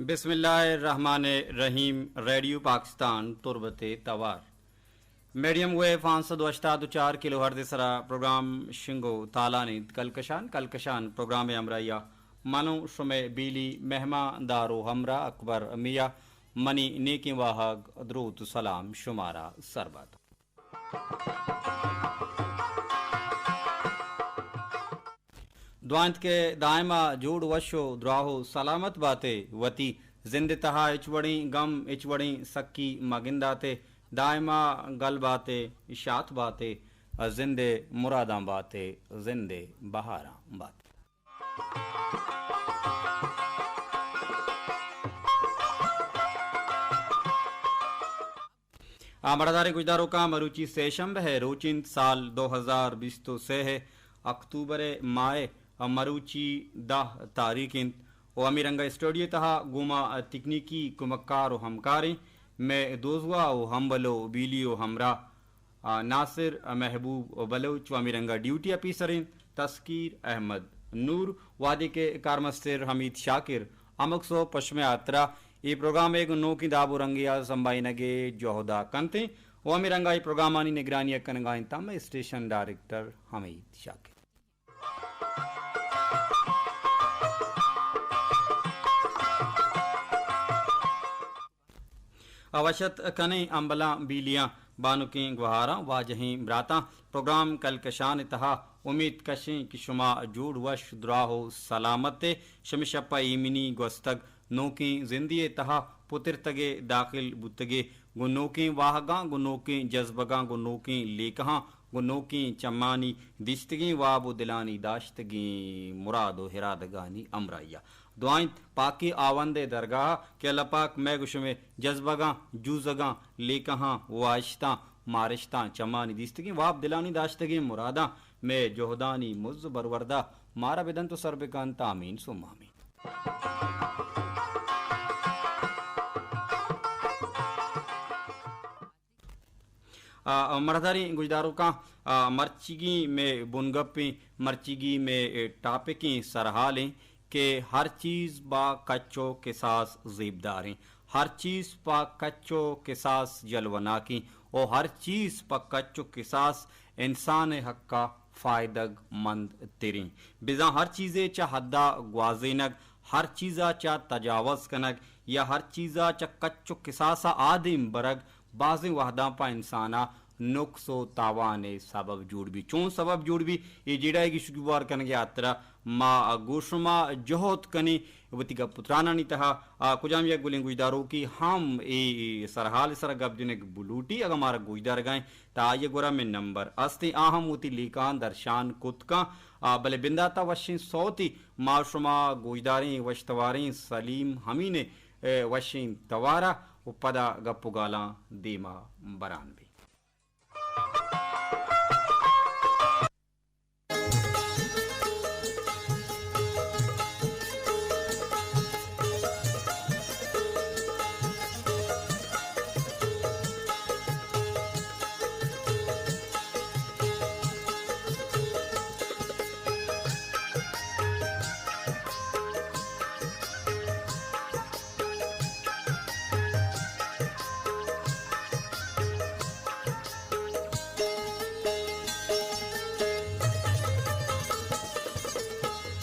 بسم اللہ الرحمن الرحیم۔ ریڈیو پاکستان تربت توار میڈیم ویو پانچ سد و ہشتاد و چار کلو ہرتز سرا پروگرام شنگ و تالان انت۔ کلکشان، کلکشان پروگرام ہمراہیا منو شمے بیلی مہمان دار و ہمراہ اکبر میا۔ منی نیکیں واہگ، دروت و سلام شمارا سر بات۔ دعا انت کہ دائما جوڑ وش و دراہ و سلامت باتے، وتی زند تہا ہچ وڑیں گم، ہچ وڑیں سکی مگنداتے، دائما گل باتے، شات باتے، زند مراداں باتے، زند بہاراں باتے۔ آ، مڑداریں گوشداروکاں، مروچی سے شنبہ ءِ روچ انت، سال دو ہزار بیست و سے ءِ اکتوبر ءِ ماہ ءِ، آ، مروچی دہ تاریخ انت و ہمے رنگ ءَ اسٹوڈیو ءِ تہا گوں ما تکنیکی کمکار و ہمکاریں مئے دوزواہ و ہمبل و بیلی و ہمراہ، آ، ناصر محبوب بلوچ و ہمے رنگ ءَ ڈیوٹی آفیسر انت تسکیر احمد نور، وہدے کہ کارمستر حمید شاکر ہمک سہب پہ شمئے ہاترا اے پروگرام ءَ گوں نوکیں داب و رنگے ءَ سمبھائینگ ءِ جہد ءَ کنت و ہمے رنگ ءَ اے پروگرامانی نگرانی ءَ کنگ ءَ انت مئے اسٹیشن ڈائریکٹر حمید شاکر۔ آ، وش اتک کنیں ہمبلاں، بیلیاں، بانکیں گوہاراں، واجہیں براتاں۔ پروگرام کلکشان ءِ تہا امیت کشیں کہ شما جوڑ وش، دراہ و سلامت ئے۔ شمے شپ ءَ ایمنی گوستگ، نوکیں زندے ءِ تہا پترتگ ئے، داخل بوتگ ئے، گوں نوکیں واہگاں، گوں نوکیں جزبگاں، گوں نوکیں لیکہاں، گوں نوکیں چمانی دیستگیں واب و دلانی داشتگیں مراد و ارادگانی ہمراہی ءَ۔ دعا انت پاکیں ہاوند ءِ درگاہ ءَ کہ اللہ پاک مئے گوں شمئے جزبگاں، جوزگاں، لیکہاں، واہشتاں، مارشتاں، چمانی دیستگیں واب، دلانی داشتگیں مراداں، مئے جہدانی مز و برورد ءَ مارا بدنت و سر بکنت۔ آمین ثم آمین۔ آ، مڑداریں گوشداروکاں، آ، مرچیگیں مئے بنگپیں، مرچیگیں مئے ٹاپکیں سرحالیں کہ ہر چیز پہ کچ و کساس زیبداریں، ہر چیز پہ کچ و کساس جلوناکیں و ہر چیز پہ کچ و کساس انسان ءِ حق ءَ فائدگ مند تریں۔ بزاں ہر چیزے چہ حد ءَ گوازینگ، ہر چیز ءَ چہ تجاوز کنگ یا ہر چیز ءَ چہ کچ و کساس ءَ آدیم برگ بازیں وہداں پہ انسان ءَ نقص و تاوان ءِ سبب جوڑ بی۔ چون سبب جوڑ بی، اے جیڑہ ءِ گیش و گیوار کنگ ءِ ہاترا ما گوں شما جہد کنیں وتی گپ و ترانانی تہا۔ آ، کجام یک گلیں گوشداروکے ہم اے، اے سرحال ءِ سرا گپ جنگ بلوٹی، اگاں مارا گوشدارگا انت، تہ آئی ءِ گورا مئے نمبر است انت، آ ہم وتی لیکہاں درشان کت کن۔ آ، بلے بندات ءَ وشیں سوتے ما شما گوشداریں، وش تواریں سلیم امین ءِ، اے، وشیں توار ءَ و پدا گپ و گالاں دیما بران بیں۔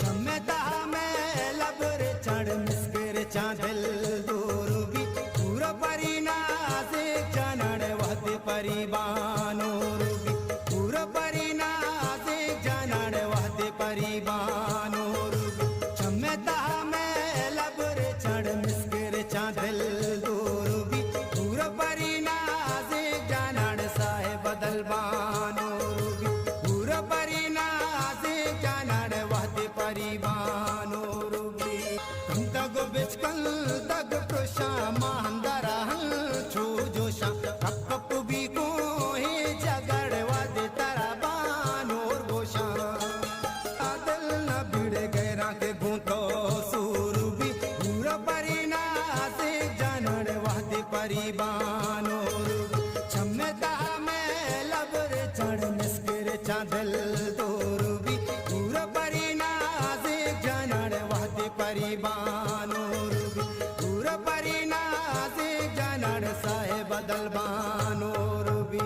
چمے تہا مئے لب رچاں مسک رچاں دل دور بی، پورا پری نازک جانان وہد پری بانور بی، پورا پری نازک جانان وہد پری بانور بی۔ چمے تہا مئے لب رچاں مسک رچاں دل دور بی، پورا پری نازک جانان صاحب دل بانور بی، پورا پری نازک جانان وہد پری بانور بی۔ کندگ و بچکندگ پرشاں ماں اندر ہنچو جوشاں، کپ کپ بی گوں اے جگڑ وہد ترا بانور گوشاں۔ آ دل نہ بیڑے غیراں کہ گوں تو سور بی، پورا پری نازک جانان وہد پری بانور بی۔ چمے تہا مئے لب رچاں مسک رچاں دل دور بی، پورا پری نازک جانان وہد پری بانور بی۔ دلبانور بی۔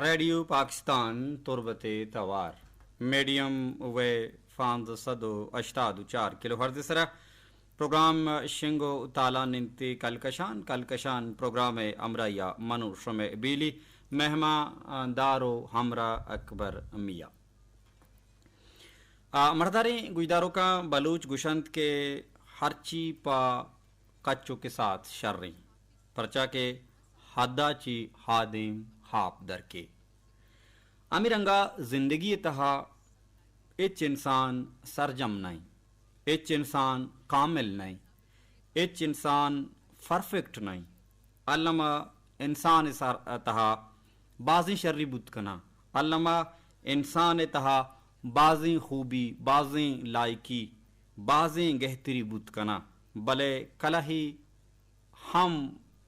ریڈیو پاکستان تربت ءِ توار، میڈیم ویو پانزدہ سد و ہشتاد و چار کلو ہرتز ءِ سرا پروگرام شنگ و تالان انت۔ کلکشان، کلکشان پروگرام ءِ ہمراہی ءَ من و شمے بیلی، مہمان دار و ہمراہ اکبر میاں۔ آ، مڑداریں گوشداروکاں، بلوچ گوشنت کہ ہرچی پہ کچ و کساس شریں، پرچا کہ حدا چی ہادیم ہاپ درکے۔ ہمے رنگا زندگی ءِ تہا ہچ انسان سرجم نئیں، ہچ انسان کامل نئیں، ہچ انسان پرفیکٹ نئیں۔ الما انسان ءِ سر ءِ تہا بازیں شری بوت کناں، الما انسان ءِ تہا بازیں خوبی، بازیں لائکی، بازیں گہتری بوت کناں، بلے کلہی ہم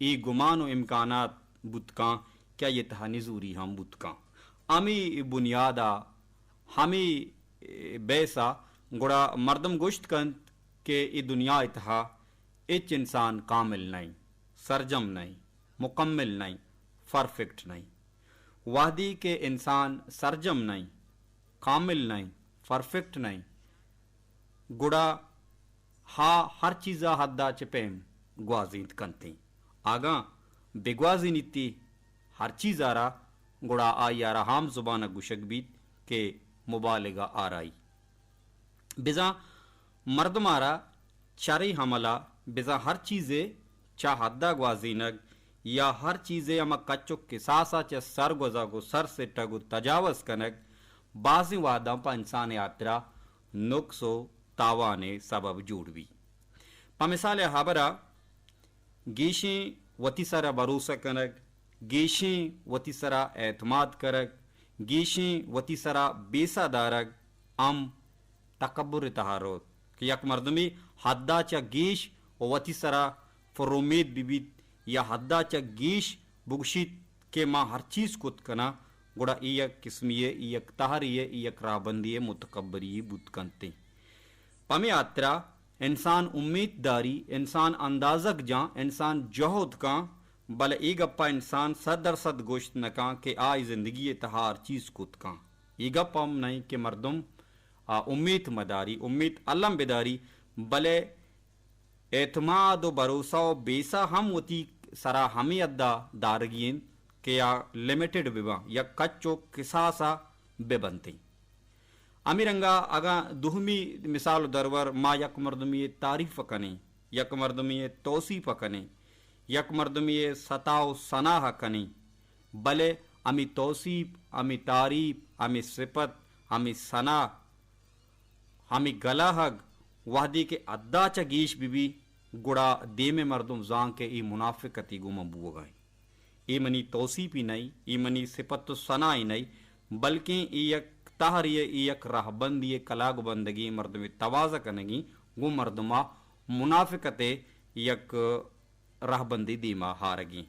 اے گمان و امکانات بوت کاں کہ آئی ءِ تہا نزوری ہم بوت کاں۔ ہمے بنیاد ءَ، ہمے بیس ءَ گڑا مردم گوشت کنت کہ اے دنیا ءِ تہا ہچ انسان کامل نئیں، سرجم نئیں، مکمل نئیں، پرفیکٹ نئیں۔ وہدے کہ انسان سرجم نئیں، کامل نئیں، پرفیکٹ نئیں، گڑا آ ہر چیز ءَ حد ءَ چہ پیم گوازینت کنت ایں۔ اگاں بہ گوازینیتی ہر چیز ءَ را، گڑا آئی ءَ را عام زبان ءَ گوشگ بیت کہ مبالغہ آرائی۔ بزاں مردم ءَ را چرے عمل ءَ بزاں ہر چیزے چہ حد ءَ گوازینگ یا ہر چیزے ہما کچ و کساس ءَ چہ سر گوزگ و سر سٹگ و تجاوز کنگ بازیں وہداں پہ انسان ءِ ہاترا نقص و تاوان ءِ سبب جوڑ بی۔ پہ مثال ءَ ہبر ءَ گیشیں وتی سرا بھروسہ کنگ، گیشیں وتی سرا اعتماد کنگ، گیشیں وتی سرا بیسہ دارگ ہم تکبر ءِ تہا روت کہ یک مردمے حد ءَ چہ گیش و وتی سرا پر امید بہ بیت یا حد ءَ چہ گیش بگوشیت کہ ما ہر چیز کت کناں، گڑا اے یک قسمی ءِ، اے یک تہرے ءِ، اے یک راہبندی ءِ متکبری بوت کنت۔ پمے ہاترا انسان امیت داری، انسان اندازگ جاں، انسان جہد کاں، بلے اے گپ ءَ انسان صد درصد گوشت نہ کاں کہ آ اے زندگی ءِ تہا ہر چیز کت کاں۔ اے گپ ہم نہ ایں کہ مردم آ امیت مداری، امیت الم بداری، بلے اعتماد و بھروسہ و بیسہ ہم وتی سرا ہمے حد ءَ دارگی انت کہ آ لمیٹڈ بہ باں، یک کچ و کساس ءَ بہ بنت۔ ہمے رنگ ءَ اگاں دومی مثال ءُ درور، ما یک مردمے ءِ تعریف کنیں، یک مردمے ءِ توصیف کنیں، یک مردمے ءِ ستا ءُ ثنا کنیں، بلے ہمے توصیف، ہمے تعریف، ہمے صفت، ہمے ثنا، ہمے گلہگ وہدے کہ حد ءَ چہ گیش بہ بی، گڑا دیم ءِ مردم زان کہ اے منافقتے گوں من بوگ ءَ اِنت۔ اے منی توصیفے نہ اِنت، اے منی صفت ءُ ثنائے نہ اِنت، بلکیں اے یک تہرے ءِ، اے یک رہبندے ءِ، کلاگ بندگیں مردمے ءِ تواضع کنگیں گوں مردم ءَ منافقت ءِ یک رہبندے دیم ءَ آرگیں۔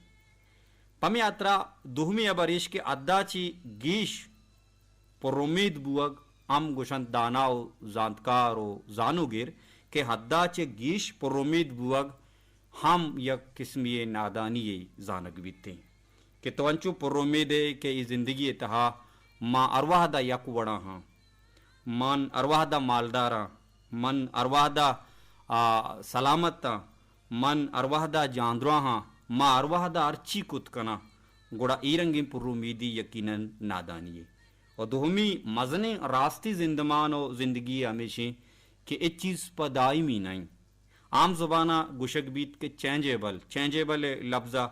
پمے ہاترا دومی ہبر ایش کہ حد ءَ چہ گیش پر امید بوگ ہم گوشنت دانا ءُ زانتکار ءُ زانوگر کہ حد ءَ چہ گیش پر امید بوگ ہم یک قسمے ءِ نادانی یے زانگ بیتیں کہ تو انچو پر امید ئے کہ اے زندگی ءِ تہا ما ہر وہد ءَ یک وڑا آں، من ہر وہد ءَ مالدار آں، من ہر وہد ءَ، آ، سلامت آں، من ہر وہد ءَ جاندراہ آں، ما ہر وہد ءَ ہرچی کت کناں، گڑا اے رنگیں پر امیدی یقیناً نادانی یے۔ ءُ دومی مزنیں راستی زندمان ءُ زندگی ءِ ہمیش اِنت کہ اے چیز پہ دائمی نہ اِنت۔ عام زبان ءَ گوشگ بیت کہ چینجیبل، چینجیبل ءِ لبز ءَ،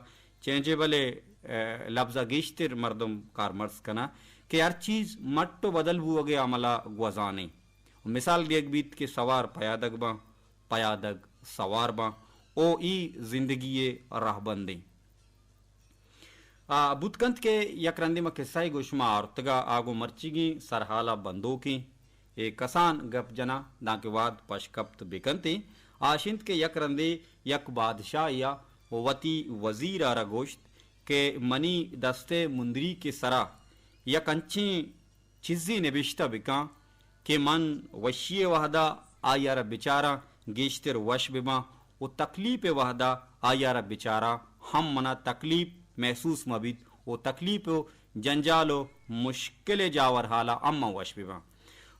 چینجیبل ءِ، اے، لبز ءَ گیشتر مردم کارمرز کناں کہ ہر چیز مٹ ءُ بدل بوگ ءِ عمل ءَ گوزان اِنت۔ مثال دیگ بیت کہ سوار پیادگ باں، پیادگ سوار باں، او اے زندگی ءِ رہبند اِنت۔ آ، بوت کنت کہ یک رندے ما قصہ ئے گوں شما آرتگ ءَ، آ گوں مرچیگیں سرحال ءَ بندوکیں۔ اے کسان گپ جناں دانکہ وہد پش کپت بہ کنت ایں۔ آ اِش اِنت کہ یک رندے یک بادشاہے ءَ وتی وزیر ءَ را گوشت کہ منی دست ءِ مندریک ءِ سرا یک انچیں چیزے نبشتہ بکن کہ من وشی ءِ وہدا آئی ءَ را بچاراں، گیشتر وش بباں، و تکلیپ ءِ وہدا آئی ءَ را بچاراں، ہم منا تکلیپ محسوس مہ بیت و تکلیپ و جنجال و مشکل ءِ جاورحالا ہم من وش بباں۔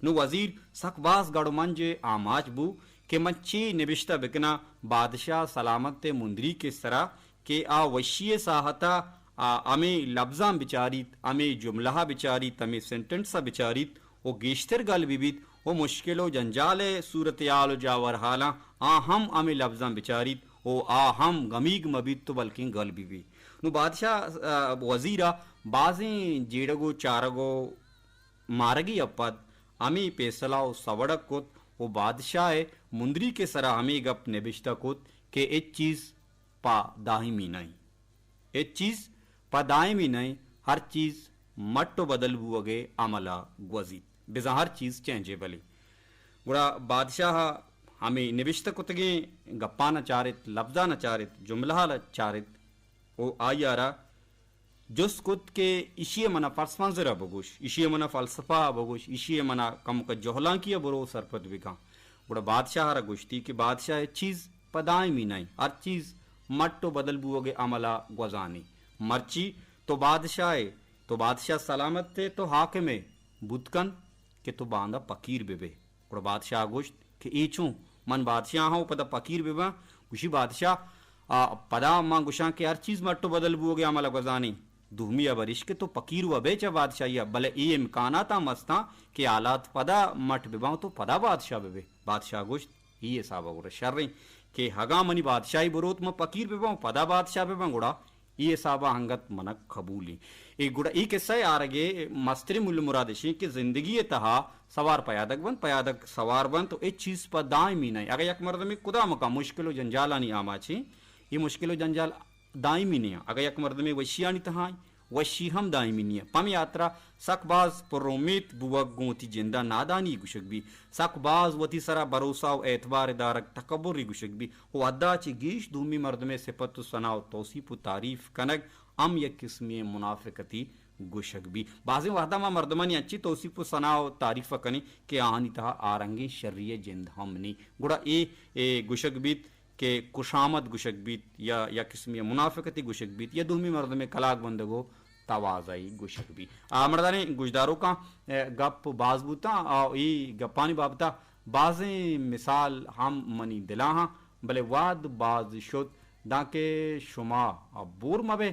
نوں وزیر سک باز گڑ و منج ءِ آماچ بو کہ من چے نبشتہ بکناں بادشاہ سلامت ءِ مندریک ءِ سرا کہ آ وشی ءِ ساہتا آ ہمے لبزاں بچاریت، ہمے جملہ ءَ بچاریت، ہمے سینٹنس ءَ بچاریت و گیشتر گل بہ بیت و مشکل و جنجال ءِ صورتحال و جاورحالاں آ ہم ہمے لبزاں بچاریت و آ ہم گمیگ مہ بیت و بلکیں گل بہ بیت۔ نوں بادشاہ، آ، وزیر ءَ بازیں جیڑگ و چارگ و مارگی ءَ پد ہمے پیسلہ و سوڑگ کت و بادشاہ ءِ مندریک ءِ سرا ہمے گپ نبشتہ کت کہ ہچ چیز پہ دائمی نہ انت۔ ہچ چیز پہ دائمی نہ انت، ہر چیز مٹ و بدل بوگ ءِ عمل ءَ گوزیت، بزاں ہر چیز چینجیبل انت۔ گڑا بادشاہ ءَ ہمے نبشتہ کتگیں گپاں ءَ چارت، لبزاں ءَ چارت، جملہ ءَ چارت و آئی ءَ را جست کت کہ ایشی ءَ منا پس منظر ءَ بگوش، ایشی ءَ منا فلسفہ ءَ بگوش، ایشی ءَ منا کمک ءَ جہلانکی ءَ برو سرپد بکن۔ گڑا بادشاہ ءَ را گوشتی کہ بادشاہ، ہچ چیز پہ دائمی نہ انت، ہر چیز مٹ و بدل بوگ ءِ عمل ءَ گوزان انت۔ مرچی تو بادشاہ ئے، تو بادشاہ سلامت ئے، تو حاکم ئے، بوت کن کہ تو باندا پکیر بہ بئے۔ گڑا بادشاہ ءَ گوشت کہ اے چون؟ من بادشاہ آں و پدا پکیر بہ باں؟ گوشی بادشاہ، آ، پدا من گوشاں کہ ہر چیز مٹ و بدل بوگ ءِ عمل ءَ گوزان انت۔ دومی ہبر ایش کہ تو پکیر و بئے چہ بادشاہی ءَ، بلے اے امکانات ہم استاں کہ حالات پدا مٹ بہ باں و تو پدا بادشاہ بہ بئے۔ بادشاہ ءَ گوشت، اے حساب ءَ گڑا شر انت کہ اگاں منی بادشاہی بروت من پکیر بہ باں و پدا بادشاہ بہ باں، گڑا اے حساب ءَ انگت من ءَ قبول انت۔ اے گڑا اے قصہ ءِ آرگ ءِ مستریں مول ءُ مراد اش انت کہ زندگی ءِ تہا سوار پیادگ بنت، پیادگ سوار بنت و ہچ چیز پہ دائمی نہ انت۔ اگاں یک مردمے کدام کن مشکل و جنجالانی آماچ انت، اے مشکل و جنجال دائمی نہ انت۔ اگاں یک مردمے وشیانی تہا انت، وشی ہم دائمی نہ انت۔ پمے ہاترا سک باز پر امیت بوگ گوں وتی جند ءَ نادانی گوشگ بیت۔ سک باز وتی سرا بھروسہ و اعتبار دارگ تکبری گوشگ بیت و حدا چہ گیش دومی مردمے صفت و ثنا و توصیف و تعریف کنگ ہم یک قسمے منافقتی گوشگ بیت۔ بازیں وہدا ما مردمانی انچیں توصیف و ثنا و تعریف ءَ کنیں کہ آہانی تہا آ رنگیں شری ءِ جند ہم نی۔ گڑا اے، اے گوشگ بیت کہ کشامت گوشگ بیت یا، یا قسمی منافقتی گوشگ بیت یا دومی مردمے کلاگ بندگ و تواضعی گوشگ بیت۔ آ، مردانیں گوشداروکاں، اے، گپ باز بوتاں، آ، اے گپانی بابتا بازیں مثال ہم منی دلا ہاں، بلے وہد باز شت، دانکہ شما بور مہ بئے۔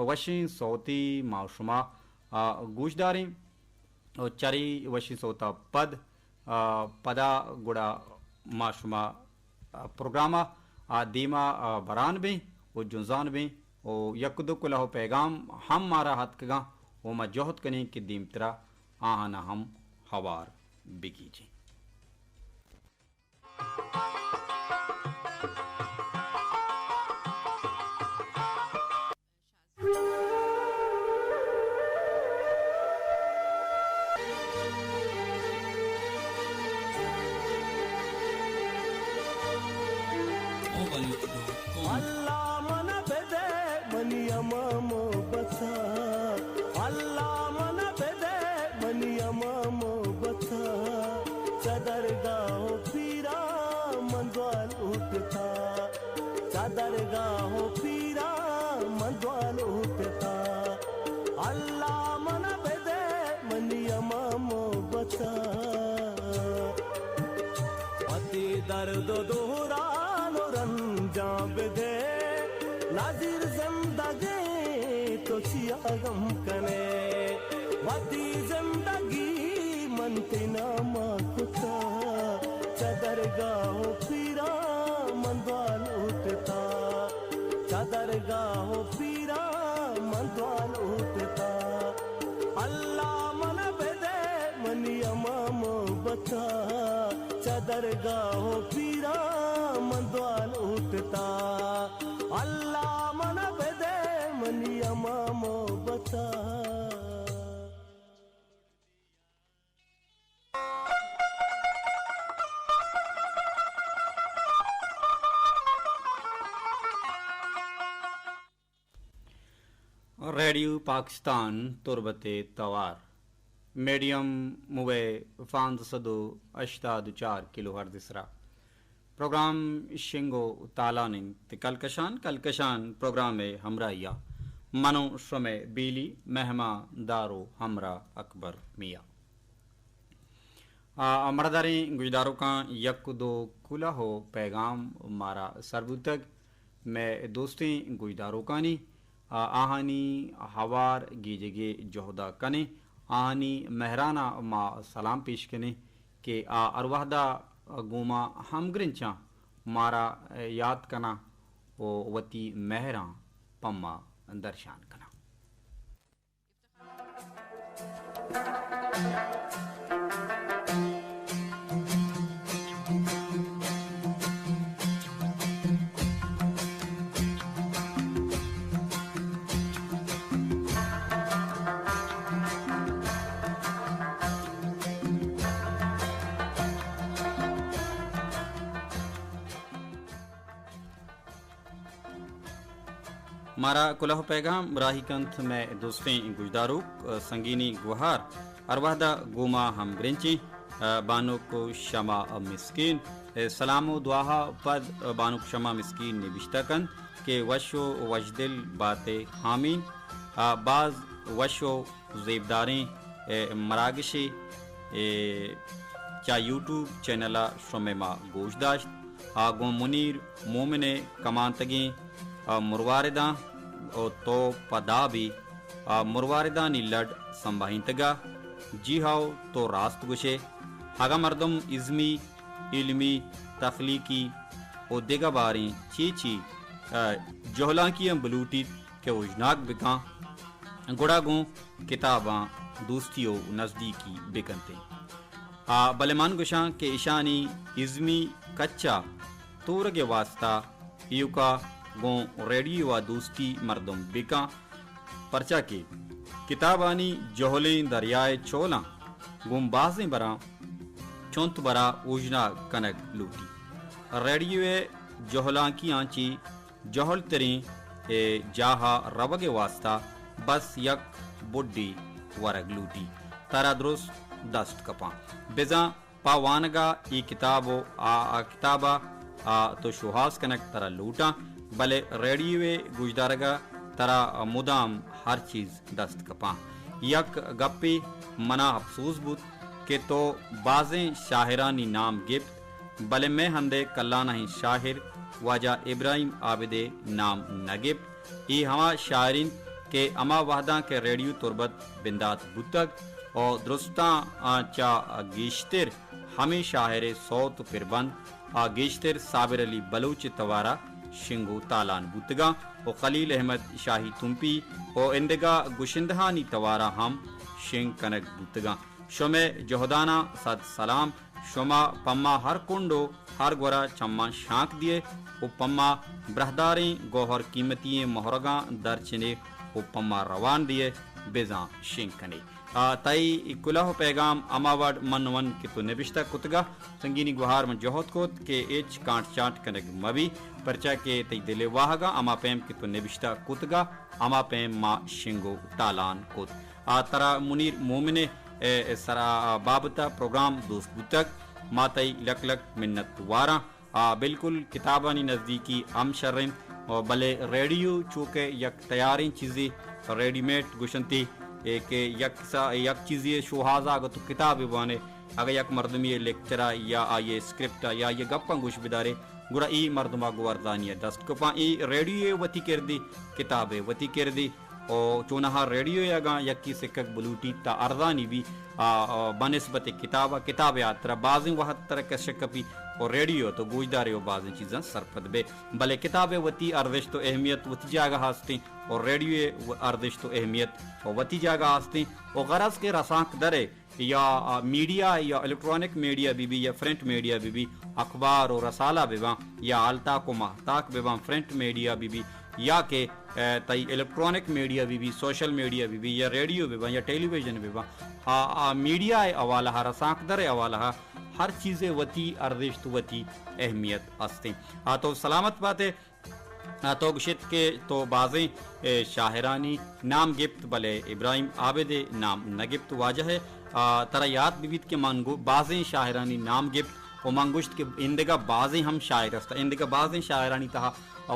وشیں سوتے ما شما، آ، گوش داریں و چرے وشیں سوتا پد، آ، پدا گڑا ما شما، آ، پروگرام ءَ، آ، دیما، آ، بران بیں و جنزان بیں و یک دو کلہ و پیغام ہم مارا اتکگاں و ما جہد کنیں کہ دیمترا آہانا ہم ہوار بگیجیں۔ اللہ من بدے منی ہما محبتا، اللہ من بدے منی ہما محبتا، چہ درگاہ و پیرا من دعا لوٹتا۔ چہ درگاہ و پیرا من دعا لوٹتا، اللہ من بدے منی ہما محبتا۔ وتی درد و دوران و رنجاں بدے، نازیر زندگیں تو چیا غم کنے۔ وتی زندگی من تئی ناما کتا، چہ درگاہ و پیرا من دعا لوٹتا، چہ درگاہ و پیرا من دعا لوٹتا۔ اللہ من بدے منی ہما محبتا، چہ درگاہ و پیرا من دعا لوٹتا۔ اللہ من بدے منی ہما محبتا۔ ریڈیو پاکستان تربت ءِ توار، میڈیم ویو پانزدہ سد و ہشتاد و چار کلو ہرتز ءِ سرا پروگرام شنگ و تالان انت۔ کلکشان، کلکشان پروگرام ءِ ہمراہی ءَ من و شمئے بیلی مہمان دار و ہمراہ اکبر میاں۔ آ، مڑداریں گوشداروکاں یک دو کلہ و پیغام مارا سر بوتگ۔ مئے دوستیں گوشداروکانی، آ، آہانی ہوار گیجگے جہدا کنیں، آہانی مہرانا ما سلام پیش کنیں کہ آ ہر وہدا گوما ہمگرنچاں مارا یات کناں و وتی مہراں پما درشان کناں۔ مارا کلہ و پیغام راہی کنت مئے دوستیں گوشداروک، سنگینی گوہار، ہر وہدا گوما ہمگرنچیں، بانک شمع مسکین۔ سلام و دعاہا پد بانک شمع مسکین نبشتہ کنت کہ وش و وشدل باتے، آمین۔ باز وش و زیبداریں، اے، مراگشے، اے، چہ یوٹیوب چینل ءَ شمئے ما گوش داشت۔ آ گوں منیر مومن ءِ کمانتگیں، آ، مروارداں و تو پہ دابے، آ، مرواردانی لڈ سمبہینتگ ءَ۔ جی ہئو، تو راست گوشئے۔ اگاں مردم ازمی، علمی، تخلیقی و دگہ باریں چی چی، آ، جہلانکیاں بلوٹیت کہ اوژناگ بکاں، گڑا گوں کتاباں دوستی و نزدیکی بکنتیں۔ آ، بلے من گوشاں کہ اشانی ازمی کچ ءَ تورگ ءِ واستا ایوکا گوں ریڈیو ءَ دوستی مردم بکاں، پرچا کہ کتابانی جہلیں دریائے چولاں گوں بازیں براں چنت برا اوژناگ کنگ لوٹی۔ ریڈیو ءِ جہلانکیاں چی جہل تریں، اے، جاہ ءَ روگ ءِ واستا بس یک بڈے ورگ لوٹی، ترا درست دست کپاں۔ بزاں پہ وانگ ءَ اے کتاب و آ، آ کتاب ءَ، آ، تو شوہاز کنگ ترا لوٹاں، بلے ریڈیو ءِ گوشدارگ ءَ ترا مدام ہر چیز دست کپاں۔ یک گپے منا افسوس بوت کہ تو بازیں شاعرانی نام گپت، بلے مئے ہند ءِ کلانہیں شاعر واجہ ابراہیم عابد ءِ نام نہ گپت۔ اے ہما شاعر انت کہ ہما وہداں کہ ریڈیو تربت بندات بوتگ و درستاں آ چہ گیشتر ہمے شاعر ءِ سوت و پربند آ گیشتر صابر علی بلوچ ءِ توار ءَ شنگ و تالان بوتگاں و خلیل احمد شاہی تمپی و ایندگہ گشندہانی توار ءَ ہم شنگ کنگ بوتگاں۔ شمئے جہداناں صد سلام۔ شما پما ہر کنڈ و ہر گورا چماں شانک دیئے و پما براہداریں گوہر قیمتی ئیں مہرگاں درچنے و پما روان دیئے، بزاں شنگ کنے۔ آ، تئی کلہ و پیغام ہما وڑ من ون کہ تو نبشتہ کتگا، سنگینی گوہار من جہد کت کہ ہچ کانٹ چانٹ کنگ مبی، پرچا کہ تئی دل ءِ واہگاں ہما پیم کہ تو نبشتہ کتگا، ہما پیم ما شنگ و تالان کت۔ آ، ترا منیر مومن ءِ، اے، سرا بابت ءَ پروگرام دوست بوتگ، ما تئی لک لک منت واراں۔ آ، بالکل کتابانی نزدیکی ہم شر انت، بلے ریڈیو چوکہ یک تیاریں چیزے، ریڈی میڈ گوشنتی، اے کہ یک سا-، یک چیزے شوہازا اگہ تو کتابے بوانے، اگہ یک مردمی لیکچرا یا آئی اسکرپٹا یا آئی گپاں گوش بدارے، گڑا ای مردما گوں ارزانی ءَ دست کپاں۔ ای ریڈیو ءِ وتی کردے، کتاب ءِ وتی کردے، او چونہا ریڈیو ءَ اگاں یکے سکگ بلوٹیت تا ارزانی بی، آ، آ، بنسبت کتاب ءَ، کتاب ءِ ہاترا بازیں وہد ترا کش کپی، او ریڈیو ءَ تو گوشدارے و بازیں چیزاں سرپد بے۔ بلے کتاب ءِ وتی ارزشت و اہمیت وتی جاگہ ہستیں، او ریڈیو ءِ و-، ارزشت و اہمیت و وتی جاگہ ہستیں۔ او غرض کہ رسانک در ءِ یا، آ، میڈیا یا الیکٹرانک میڈیا بہ بی یا پرنٹ میڈیا بہ بی، اخبار و رسالہ بہ باں یا ہالتاک و ماہتاک بہ باں، پرنٹ میڈیا بہ بی یا کہ، اے، تئی الیکٹرانک میڈیا بہ بی، سوشل میڈیا بہ بی یا ریڈیو بہ باں یا ٹیلی ویژن بہ باں، آ، آ میڈیا ءِ حوالہ ءَ، رسانکدر ءِ حوالہ ءَ ہر چیز ءِ وتی ارزشت، وتی اہمیت استیں۔ آ تو سلامت باتے۔ آ، تو گوشت کہ تو بازیں، اے، شاعرانی نام گپت، بلے ابراہیم عابد ءِ نام نہ گپت۔ واجہ ءَ، آ، ترا یات بہ بیت کہ من گو-، بازیں شاعرانی نام گپت و من گوشت کہ ایندگہ بازیں ہم شاعر است، ایندگہ بازیں شاعرانی تہا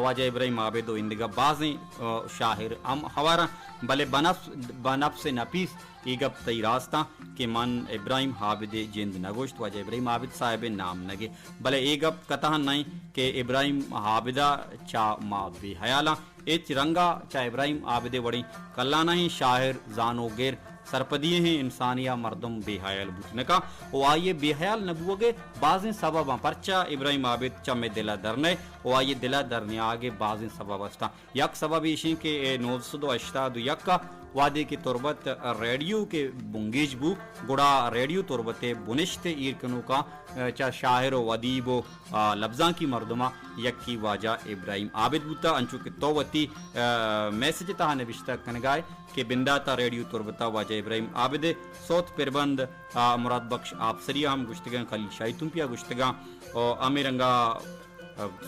واجہ ابراہیم عابد و ایندگہ بازیں، آ، شاعر ہم ہوار انت، بلے بنفس، بنفس نفیس اے گپ تئی راست انت کہ من ابراہیم عابد ءِ جند نہ گوشت، واجہ ابراہیم عابد صاحب ءِ نام نہ گپت، بلے اے گپ قطعاً نہ انت کہ ابراہیم عابد ءَ چہ ما بے حیال آں۔ ہچ رنگ ءَ چہ ابراہیم عابد ءِ وڑیں کلانہیں شاعر، زانوگر، سرپدی ئیں انسانے ءَ مردم بے حیال بوت نہ کن و آئی ءِ بے حیال نہ بوگ ءِ بازیں سبب آں، پرچا ابراہیم عابد چہ مئے دل ءَ در نئے و آئی ءِ دل ءَ در نیاگ ءِ بازیں سبب است آں۔ یک سبب ایش انت کہ اے نو سد و ہشتاد و یک ءَ وہدے کہ تربت ریڈیو کہ بنگیج بو، گڑا ریڈیو تربت ءِ بنشت ءِ ایر کنوکاں، آ، چہ شاعر و ادیب و، آ، لبزانکی مردماں یکے واجہ ابراہیم عابد بوتا، انچو کہ تو وتی، آ، میسج ءِ تہا نبشتہ کنگائے کہ بندات ءَ ریڈیو تربت ءَ واجہ ابراہیم عابد ءِ سوت پربند، آ، مراد بخش آپسری ءَ ہم گوشتگاں، خلیل شاہی تمپی ءَ گوشتگاں، و ہمے رنگا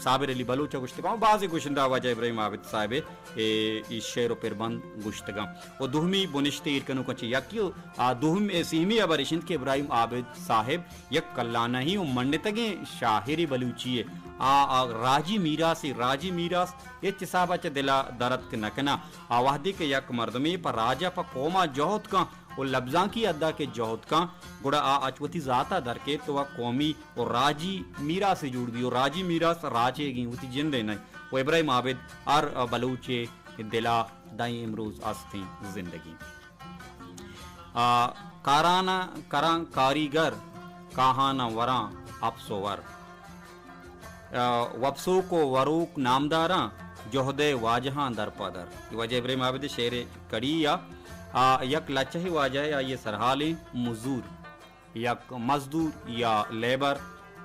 صابر علی بلوچ ءَ گوشتگاں و بازیں گشندہ واجہ ابراہیم عابد صاحب ءِ اے، اے شعر و پربند گوشتگاں۔ و دومی بنشت ایر کنوکاں چہ یکے و آ دومی، اے سیمی ہبر اش انت کہ ابراہیم عابد صاحب یک کلانہیں و منتگیں شاعرے بلوچی ءِ۔ آ، آ راجی میراثے، راجی میراث ہچ حساب ءَ چہ دل ءَ در اتک نہ کناں۔ آ وہدے کہ یک مردمے پہ راج ءَ پہ قوم ءَ جہد کن، و لبزانکی حد ءَ کہ جہد کن، گڑا آ اچ وتی ذات ءَ در کیت و آ قومی و راجی میراثے جوڑ بی و راجی میراث راج ئیگیں، وتی جند ءِ نہ۔ و ابراہیم عابد ہر بلوچ ءِ دل ءَ دائیں امروز ہستیں زندگی۔ آ، کاران ءَ کراں کاریگر، کاہان ءَ وراں اپس و ور۔ آ، وپسوک و وروک نامداراں، جہد ءِ واجہاں در پہ در۔ اے واجہ ابراہیم عابد ءِ شعر ءِ کڑی یا، آ، یک لچہ ءِ واجہ ءِ، آئی ءِ سرحال ایں مزور، یک مزدور یا لیبر،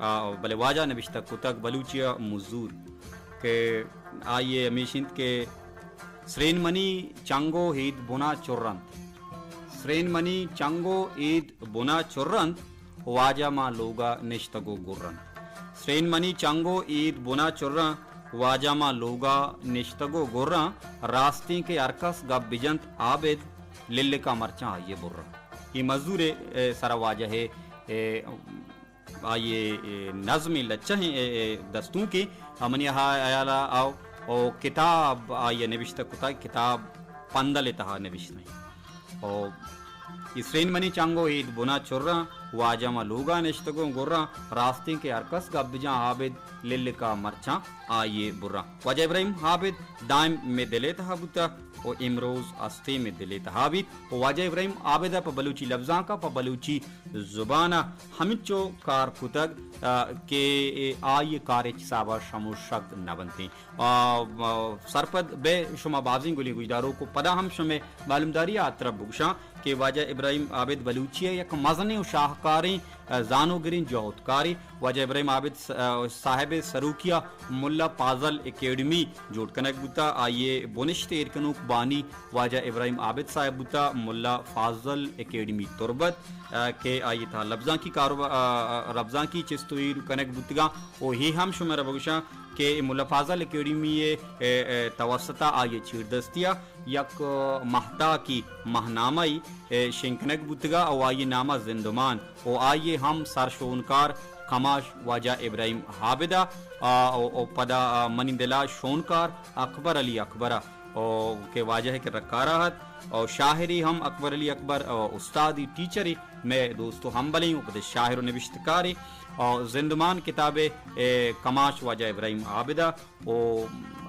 آ، بلے واجہ نبشتہ کتگ بلوچی ءَ مزور، کہ آئی ءِ ہمیش انت کہ سرین منی چنگ و ہید بنا چر انت۔ سرین منی چنگ و ہید بنا چر انت، واجہ ماں لوگا نشتگ و گر انت۔ سرین منی چنگ و ہید بنا چر انت، واجہ ماں لوگا نشتگ و گر انت۔ راستیں کہ ہرکس گپ بجنت عابد، للکا مرچاں آئی ءِ بر انت۔ اے مزور ءِ، اے، سرا واجہ ءِ، اے، آئی ءِ، اے، نظمیں لچہیں، اے، اے، دستونکے، آ، منی ہا-، ہیال ءَ آؤ، او کتاب آئی ءَ نبشتہ کتگ، کتاب پندل ءِ تہا نبشتہ ایں۔ او اے سرین منی چنگ و ہید بنا چراں، واجہ ما لوگا نشتگوں گراں، راستیں کہ ہرکس گپ بجاں عابد، للکا مرچاں آئی ءِ براں۔ واجہ ابراہیم عابد دائم مئے دل ءِ تہا بوتہ و امروز ہستیں مئے دل ءِ تہا بیت و واجہ ابراہیم عابد ءَ پہ بلوچی لبزانک ءَ، پہ بلوچی زبان ءَ ہمینچو کار کتگ، آ، کہ آئی ءِ کار ہچ حساب ءَ شم و شگ نہ بنتیں۔ آ، آ، سرپد بہ شما بازیں گلیں گوشداروک و پدا ہم شمئے معلومداری ءِ ہاترا بگوشاں کہ واجہ ابراہیم عابد بلوچی ءِ یک مزنیں و شاہکاریں، آ، زانوگریں جہدکارے۔ واجہ ابراہیم عابد س-، آ، صاحب ءِ سروکی ءَ ملا فاضل اکیڈمی جوڑ کنگ بوتہ۔ آئی ءِ بنشت ایر کنوک بانی واجہ ابراہیم عابد صاحب بوتہ، ملا فاضل اکیڈمی تربت، آ، کہ آئی ءِ تہا لبزانکی کاروبار، آ، آ، لبزانکی چست و ایر کنگ بوتگاں۔ و اے ہم شمارا بگوشاں کہ ملا فاضل اکیڈمی ءِ، اے، اے، توسط ءَ آئی ءِ چیردستی ءَ یک، آ، ماہتاکی ماہنامہ ءِ، اے، شنگ کنگ بوتگ ءَ و آئی ءِ نام ءَ زندمان و آئی ءِ ہم سرشونکار کماش واجہ ابراہیم عابد ءَ، آ، و، و پدا، آ، منی دل ءَ شونکار اکبر علی اکبر ءَ، و کہ واجہ ءِ کرا کار ءَ ات، و شاعرے ہم اکبر علی اکبر، و استادے، ٹیچرے، مئے دوست و ہمبلیں و پدا شاعر و نبشتکارے، و زندمان کتاب ءِ، اے، کماش واجہ ابراہیم عابد ءَ، و،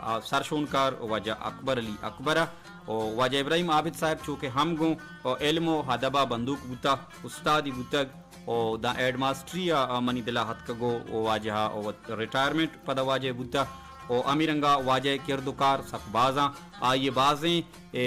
آ، سرشونکار واجہ اکبر علی اکبر ءَ، و واجہ ابراہیم عابد صاحب چو کہ ہم گوں، و علم و ادب ءَ بندوک بوتہ، استادے بوتگ، و داں ہیڈ ماسٹری ءَ منی دل ءَ اتکگ و واجہ ءَ و ریٹائرمنٹ پدا واجہ بوتہ و ہمے رنگ ءَ واجہ ءِ کرد و کار سک بازاں۔ آئی ءِ بازیں، اے،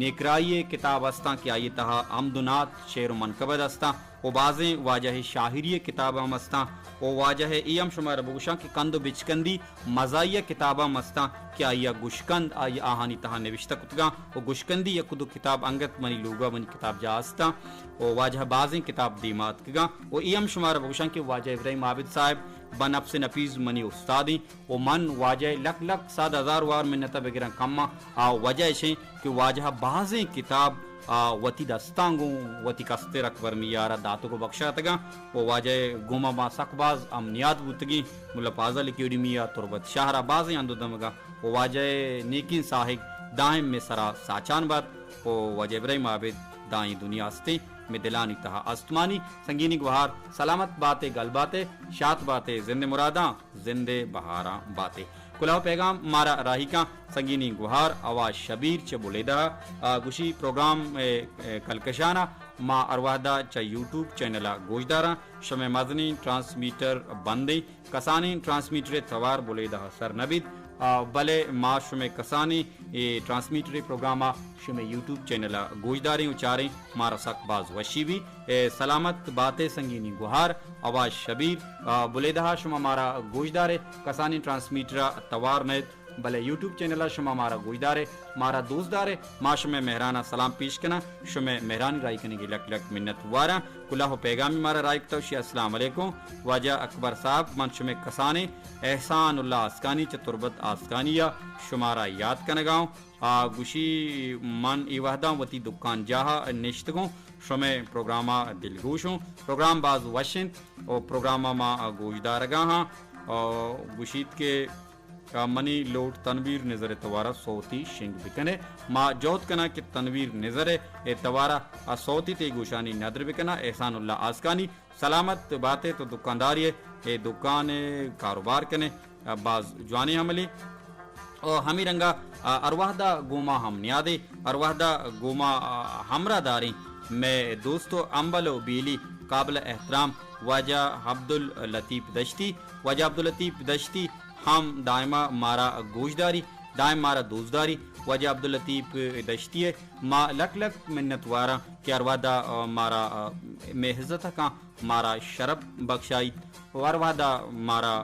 نیکرائی ءِ کتاب استاں کہ آئی ءِ تہا حمد و نعت، شعر و منقبت استاں و بازیں واجہ ءِ شاعری ءِ کتاب ہم استاں و واجہ ءِ اے ہم شمارا بگوشاں کہ کند و بچکندی مزاحیہ کتاب ہم استاں کہ آئی ءَ گشکند آئی ءَ آہانی تہا نبشتہ کتگاں و گشکندی یک دو کتاب انگت منی لوگ ءَ منی کتابجاہ استاں و واجہ ءِ بازیں کتاب دیما اتکگاں و اے ہم شمارا بگوشاں کہ واجہ ابراہیم عابد صاحب بنفس نفیس منی استادیں و من واجہ ء لک لک صد ہزار وار منت ء بگراں کم آں۔ آ وجہ اش انت کہ واجہ ء بازیں کتاب آ وتی دستاں گوں وتی کستر اکبر میار ء داتگ و بکشاتگاں و واجہ ء گوما ما سک باز امنیات بوتگیں۔ ملا فاضل اکیڈمی ء تربت شہر ء بازیں ہند و دمگاں و واجہ ء نیکیں ساہگ دائم مئے سرا ساچان بات و واجہ ابراہیم عابد دائیں دنیا استیں، مئے دلانی تہا استمانی۔ سنگینی گوہار، سلامت باتے، گل باتے، شات باتے، زند مراداں، زند بہاراں باتے۔ کلہ و پیغام مارا راہی کاں سنگینی گوہار عواز شبیر چہ بلیدہ ء گوشی پروگرام ء، ء کلکشان ء ما ہر وہدا چہ یوٹیوب چینل ء گوشداراں۔ شمئے مزنیں ٹرانسمیٹر بندیں، کسانیں ٹرانسمیٹر ء توار بلیدہ ء سر نہ بیت، آ، بلے ما شمئے کسانیں اے ٹرانسمیٹر ء پروگرام ء شمئے یوٹیوب چینل ء گوشداریں و چاریں، مارا سک باز وشی بی۔ اے سلامت باتے سنگینی گوہار، عواز شبیر، آ، بلیدہ ء شما مارا گوشدارے، کسانیں ٹرانسمیٹر ء توار نیت، بلے یوٹیوب چینل ء شما مارا گوشدارے، مارا دوست دارے، ما شمئے مہران ء سلام پیش کناں، شمئے مہرانی راہی کنگی لک لک منت واراں۔ کلہ و پیغامی مارا راہی کتہ، شی السلام علیکم واجہ اکبر صاحب، من شمئے کسانیں احسان اللہ آسکانی چہ تربت آسکانی ء شمارا یات کنگا اوں۔ آ گوشی من اے وہداں وتی دکان جاہ ء نشتگوں، شمئے پروگرام ء دلگوش اوں۔ پروگرام باز وش انت و پروگرام ء ما گوشدارگا ہاں۔ آ گوشیت کہ منی لوٹ تنویر نزر ء توارا سوتی شنگ بکنے۔ ما جہد کناں کہ تنویر نزر ء توارا آ سوتی تئی گوشانی ندر بکناں۔ احسان اللہ آسکانی، سلامت باتے، تو دکانداری ء، اے دکان ء کاروبار کنے، آ، باز جوانیں عملے۔ او ہمے رنگا، آ، ہر وہدا گوما ہم نیادے، ہر وہدا گوما، آ، ہمراہ داریں مئے دوست و امبل و بیلی قابل احترام واجہ عبداللطیف دشتی۔ واجہ عبداللطیف دشتی ہم دائما مارا گوشداری، دائم مارا دوستداری۔ واجہ عبداللطیف دشتی ء ما لک لک منت واراں کہ ہر وہدا، آ، مارا، آ، مئے عزت کاں مارا شرپ بخشائیت و ہر وہدا مارا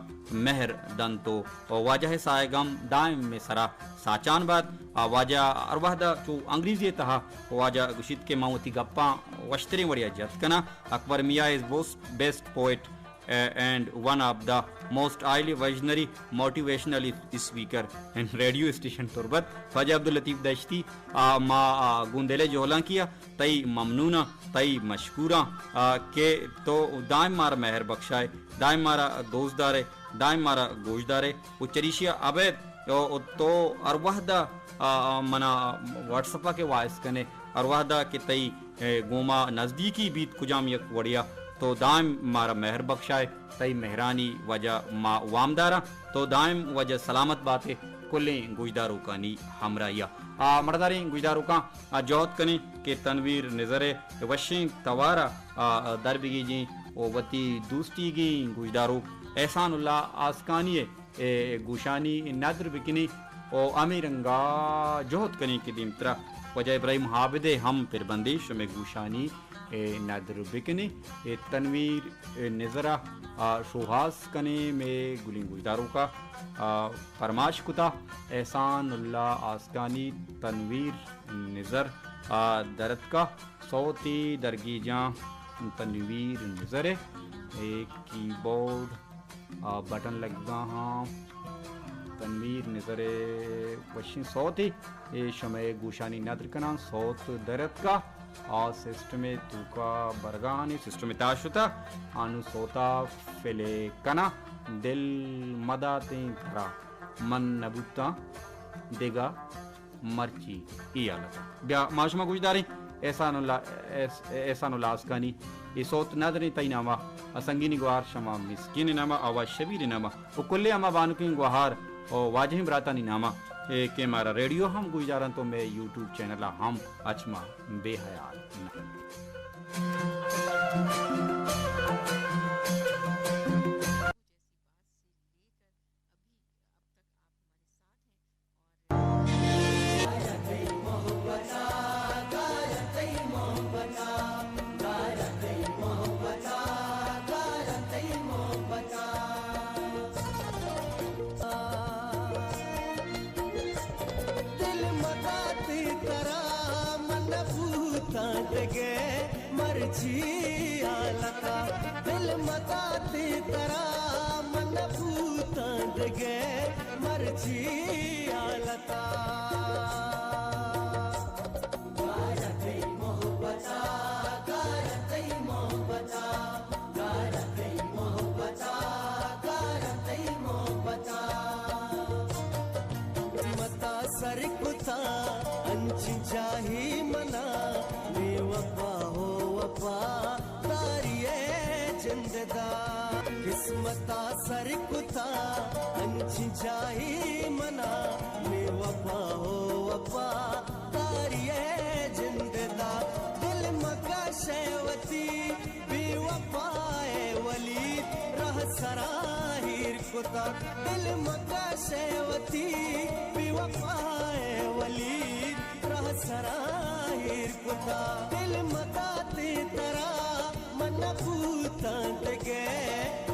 مہر دنت و واجہ ء ساہگ ہم دائم مئے سرا ساچان بات۔ آ واجہ ہر وہدا چو انگریزی ء تہا واجہ گوشیت کہ من وتی گپاں وشتریں وڑیا جت کناں۔ اکبر میاں is most best poet and one of the most highly visionary motivational speaker in radio station تربت۔ واجہ عبداللطیف دشتی، آ، ما، آ، گوں دل ء جہلانکی ء تئی ممنوناں، تئی مشکوراں، آ، کہ تو دائم مارا مہر بخشائے، دائم مارا دوست دارے، دائم مارا گوش دارے و چریشی ء ابید و، و تو ہر وہد ء، آ، آ، منا واٹس اپ ء کہ وائس کنے، ہر وہد ء کہ تئی، اے، گوما نزدیکی بیت کجام یک وڑیا، تو دائم مارا مہر بخشائے، تئی مہرانی وجہ ما وامداراں، تو دائم وجہ سلامت باتے، کلیں گوشداروکانی ہمراہیا۔ آ، مڑداریں گوشداروکاں، آ، جہد کنیں کہ تنویر نظر ء وشیں توارا، آ، در بگیجیں و وتی دوستیگیں گوشداروک احسان اللہ آسکانی ء اے گوشانی ندر بکنی و ہمے رنگا جہد کنی کہ دیمترا واجہ ابراہیم عابد ء ہم پر بندی شمے گوشانی، اے، ندر بکنی۔ اے تنویر، اے، نظرا، آ، شوہاز کنی مے گلیں گوشداروکا، آ، پرماش کتا۔ احسان اللہ آسکانی تنویر نظر، آ، درتکا۔ سوتی درگیجاں تنویر نظر ء، اے کیبورڈ، آ، بٹن لگگا ہاں۔ تنویر نظر ء وشیں سوتے، اے شمئے گوشانی ندر کناں، سوت در اتکا، آ سسٹم ء توکا برگا ہانی سسٹم ء تہا شتا، آنو سوتا فلے کناں، دل مداتیں ترا من نبوتاں دگہ مرچی ای حالت ء۔ بیا ما شما گوش داریں احسان اللہ، احس-، احسان اللہ آسکانی اے سوت ندریں تئی ناما، ء سنگینی گوہار شما مسکین ناما، آواز شبیر ناما، و کلے ہما بانکیں گوہار و واجہیں براتانی ناما، اے کہ مارا ریڈیو ہم گوش دارنت و مے یوٹیوب چینل ہم اچ ما بے حیال نہ۔ دل مداتی ترا نبوتاں دگہ مرچی حالتا۔ گار تئی محبتا، گار تئی محبتا، گار تئی محبتا، گار تئی محبتا۔ متا سر کتا انچیں جاہے منا، بے وفا ہو وفا داری ءِ جند دا۔ قسمتا سر کتا انچیں جاہے منا، بے وفا ہو وفا داری ءِ جند دا۔ دل مکش ئے وتی بے وفا ءِ ولید، رہ سرا ہیر کتا۔ دل مکش ئے وتی بے وفا ءِ ولید، رہ سرا ہیر کتا۔ دل مداتیں ترا من نبوتاں دگہ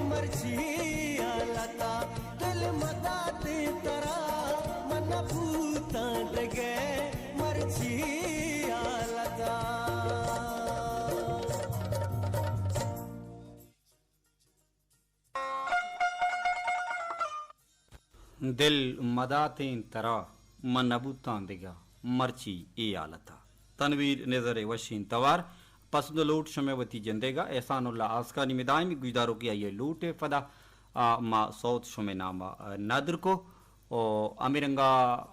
مرچی حالتا۔ دل مداتیں ترا من نبوتاں دگہ مرچی حالتا۔ دل مداتیں ترا من نبوتاں دگہ مرچی اے حالتا۔ تنویر نزر ءِ وشیں توار، پسند لوٹ شمئے وتی جندے گا۔ احسان اللہ آسکانی مدائمی گوشداروکے آئی ءِ لوٹ ءِ پدا، آ، ما سوت شمئے نام ءَ ندر کو۔ او ہمے رنگا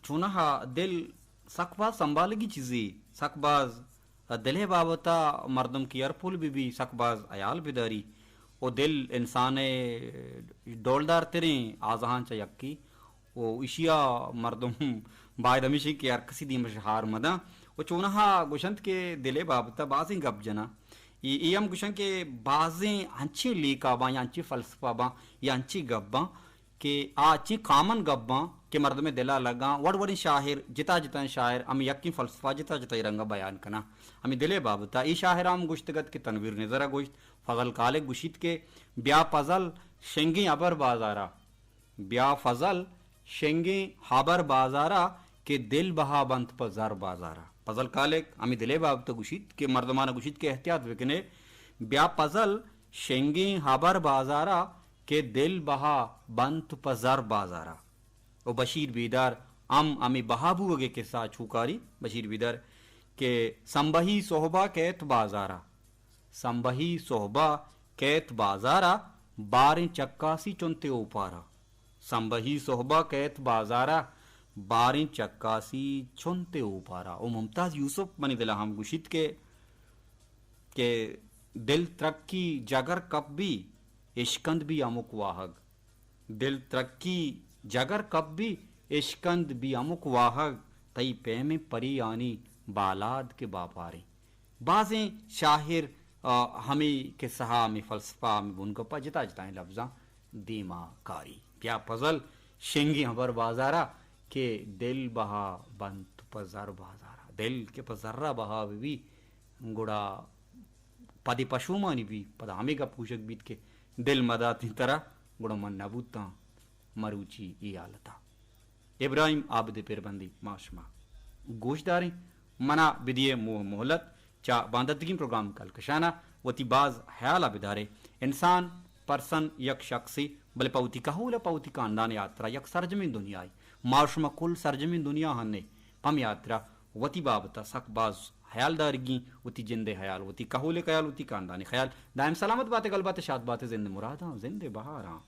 چوناہا دل سک باز سنبھالگی چیزے، سک باز دل ءِ بابت ءَ مردم کہ ہر پول بہ بی، سک باز حیال بداری۔ و دل انسان ءِ ڈولدار تریں اعضاہاں چہ یکے۔ و ایشی ءَ مردم باید ہمیش انت کہ ہر کسی دیم ءَ ہار مداں۔ و چوناہا گوشنت کہ دل ءِ بابت ءَ بازیں گپ جناں۔ اے، اے ہم گوشن کہ بازیں انچیں لیکہ باں یا انچیں فلسفہ باں یا انچیں گپ باں کہ آ چی کامن گپ باں کہ مردمے دل ءَ لگاں۔ وڑ وڑیں شاعر، جتا جتائیں شاعر ہمے یکیں فلسفہ جتا جتائیں رنگ ءَ بیان کناں۔ ہمے دل ءِ بابت ءَ اے شاعر ءَ ہم گوشتگ ات کہ تنویر نزر ءَ گوشت، فضل خالق گوشیت کہ بیا فضل شنگیں ہبر بازار ءَ، بیا فضل شنگیں ہبر بازار ءَ کہ دل بہا بنت پہ زر بازار ءَ۔ فضل خالق ہمے دل ءِ بابت ءَ گوشیت کہ مردمان ءَ گوشیت کہ احتیاط بکنے، بیا فضل شنگیں ہبر بازار ءَ کہ دل بہا بنت پہ زر بازار ءَ۔ و بشیر بیدار ہم ہمے بہا بوگ ءِ قصہ ءَ چو کاری، بشیر بیدار کہ سمبہی سہب ءَ کیت بازار ءَ، سمبہی سہب ءَ کیت بازار ءَ، باریں چکاسی چنتے اوپار ءَ۔ سمبہی سہب ءَ کیت بازار ءَ، باریں چکاسی چنتے اوپار ءَ۔ و ممتاز یوسف منی دل ءَ ہم گوشیت کہ، کہ دل ترکی جگر کپ بی، اشکند بی ہمک واہگ۔ دل ترکی جگر کپ بی، اشکند بی ہمک واہگ، تئی پیمیں پریانی بالاد کہ باپاریں۔ بازیں شاعر، آ، ہمے قصہ ءَ، ہمے فلسفہ ءَ، ہمے بنگپ ءَ جتا جتائیں لبزاں دیما کاری۔ بیا فضل شنگیں ہبر بازار ءَ کہ دل بہا بنت پہ زر بازار ءَ۔ دل کہ پہ زر ءَ بہا بہ بی، گڑا پدے پشومانی بی، پدا ہمے گپ گوشگ بیت کہ دل مداتیں ترا، گڑا من نبوتاں مروچی اے حالت ءَ۔ ابراہیم عابد ءِ پربندی ما شما گوش داریں۔ منا بدیے موہ مہلت، چہ بانداتگیں پروگرام کلکشان ءَ وتی باز حیال ءَ بدارے۔ انسان، پرسن، یک شخصے، بلے پہ وتی کہول ءَ، پہ وتی کاندان ءِ ہاترا یک سرجمیں دنیاے۔ ما شما کل سرجمیں دنیا ہنے، پمے ہاترا وتی بابت ءَ سک باز حیال دارگی، وتی جند ءِ حیال، وتی کہول ءِ خیال، وتی کاندان ءِ خیال۔ دائم سلامت باتے، گل باتے، شاد باتے، زند ءِ مراداں، زند ءِ بہاراں۔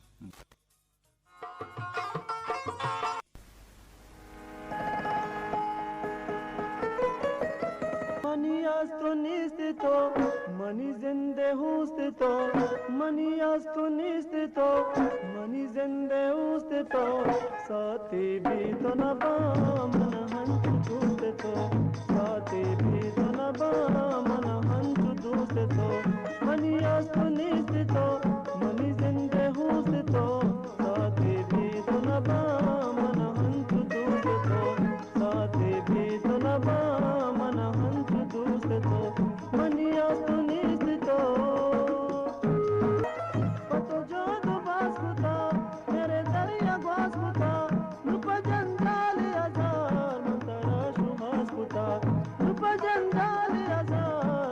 منی است و نیست تو، منی زند ءِ اوست تو، منی است و نیست تو، منی زند ءِ اوست تو۔ ساعتے بی تو نباں من ہنچو دوست تو، ساعتے بی تو نباں من ہنچو دوست تو۔ منی است و نیست تو، منی زند ءِ اوست تو، ساعتے بی تو نباں من ہنچو دوست تو، ساعتے بی تو نباں من ہنچو دوست تو۔ منی است و نیست تو۔ پہ تو جہد و باز کتا، میرے دریا گواز کتا، نو پہ جنجال ہزار من ترا شوہاز کتا، نو پہ جنجال ہزار